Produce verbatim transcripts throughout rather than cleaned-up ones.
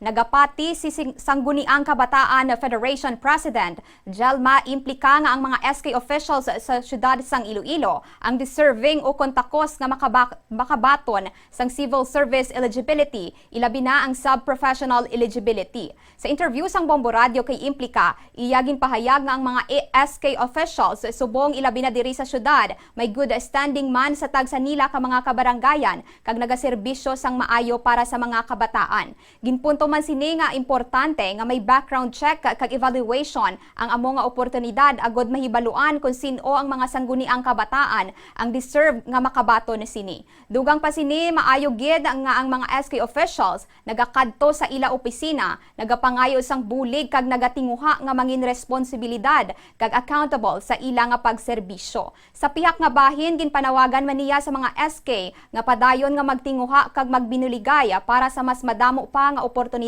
Nagapati si Sing-, Sangguniang Kabataan Federation President Jelma Implica nga ang mga S K officials sa siyudad sang Iloilo ang deserving ukon takos nga makaba-, makabaton sang civil service eligibility, ilabi na ang sub-professional eligibility. Sa interview sang Bombo Radio kay Implica, iya ginpahayag nga ang mga A S K officials subong, ilabi na diri sa siyudad, may good standing man sa tagsa nila ka mga kabarangayan kag nagaserbisyo sang maayo para sa mga kabataan. Ginpunto man sini nga importante nga may background check kag evaluation ang amo nga oportunidad agod mahibaluan kon sin-o ang mga sangguniang kabataan ang deserve nga makabaton sini. Dugang pa sini, maayo gid nga ang mga S K officials nagakadto sa ila opisina, nagapangayo sang bulig kag nagatinguha nga mangin responsibilidad kag accountable sa ila nga pagserbisyo. Sa pihak nga bahin, ginpanawagan man niya sa mga S K nga padayon nga magtinguha kag magbinuligay para sa mas madamo pa nga oportunidad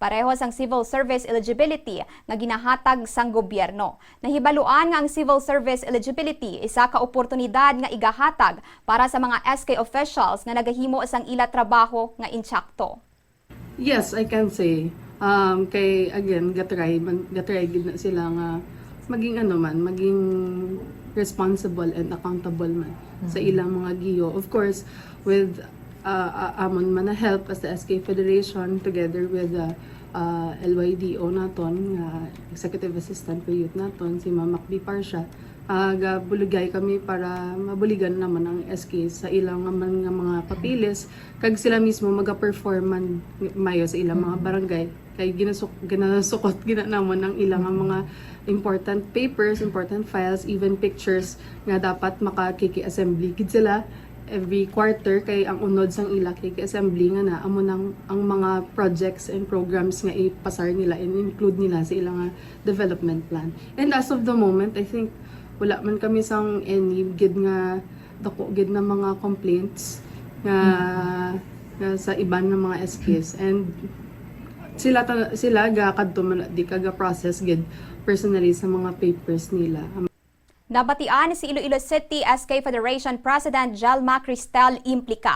pareho sang civil service eligibility nga ginahatag sang gobyerno. Nahibaluan nga ang civil service eligibility isa ka oportunidad nga igahatag para sa mga S K officials nga nagahimo sang ila trabaho nga insakto. Yes, I can say. Um, kay, again, gatry, man, gatry gid na sila nga maging ano man, maging responsible and accountable man sa Mm. ilang mga giyo. Of course, with, uh, uh, amon man na help as the S K Federation together with the, uh, L Y D O naton, nga executive assistant for youth naton, si Ma'am Macby Parsia, ah, gabuligay kami para mabuligan naman ang S K sa ilang nga man nga mga papeles, kag sila mismo magaperform man mayo sa ilang mga Mm. barangay. Kay ginasuk-, ginasukot gina namon ang ilang nga Mm. mga important papers, important files, even pictures nga dapat maka-K K assembly gid sila every quarter, kay ang unod sang ila K K assembly nga na amo nang ang mga projects and programs nga ipasar nila and include nila sa ilang nga development plan. And as of the moment, I think wala man kami sang any gid nga dako gid na mga complaints nga, Mm. nga sa iban nga mga S Ks. And sila ta-, sila ga kadto man di ka ga process gid personally sa mga papers nila. Nabatian si Iloilo City S K Federation President Jelma Cristel Implica.